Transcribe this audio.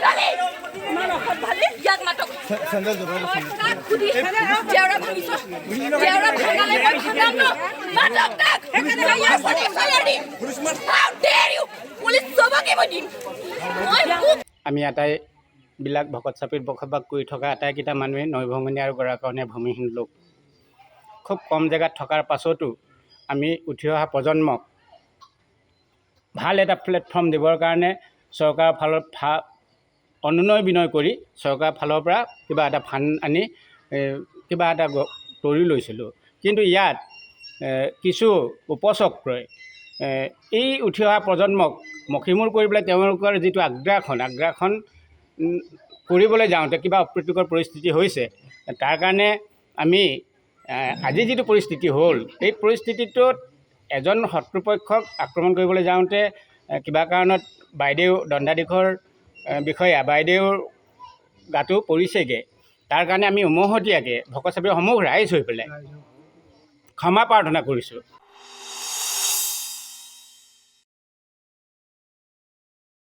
অসভ্যালি, ইমান অসভ্যালি। ইয়াক মাতক। কাক সুধি জেওৰা ভাঙিছ? জেওৰা ভাঙালে মই ভাঙাম ন। মাতক তাক। ইয়াৰ পুলিচ দিম। How dare you! Police চবকে মই দিম। মই খুব আমি আটাইবিলাক ভকত চাপিত বসবাস কৰি থকা আটাইকেইটা মানুহে নৈ ভঙনীয়া আৰু গৰাখহনীয়া ভূমিহীন লোক। খুব কম জেগাত থকাৰ পাছতো আমি উঠি অহা প্ৰজন্মক ভাল এটা প্লেটফৰ্ম দিবৰ কাৰণে চৰকাৰৰ ফালৰ অনুনয় বিনয় কৰি চৰকাৰৰ ফালৰ পৰা কিবা এটা ফাণ্ড আনি কিবা এটা তৰি লৈছিলোঁ। কিন্তু ইয়াত কিছু উপচক্ৰই এই উঠি অহা প্ৰজন্মক মষিমূৰ কৰি পেলাই তেওঁলোকৰ যিটো আগ্ৰাসন কৰিবলৈ যাওঁতে কিবা অপ্ৰীতিকৰ পৰিস্থিতি হৈছে। তাৰ কাৰণে আমি আজি যিটো পৰিস্থিতি হ'ল, এই পৰিস্থিতিটোত এজন শত্ৰুপক্ষক আক্ৰমণ কৰিবলৈ যাওঁতে কিবা কাৰণত বাইদেউ, দণ্ডাধীশৰ বিষয়া বাইদেউৰ গাটো পৰিছেগৈ। তাৰ কাৰণে আমি উমৈহতীয়াকৈ ভকত চাপৰি সমূহ ৰাইজ হৈ পেলাই ক্ষমা প্ৰাৰ্থনা কৰিছোঁ।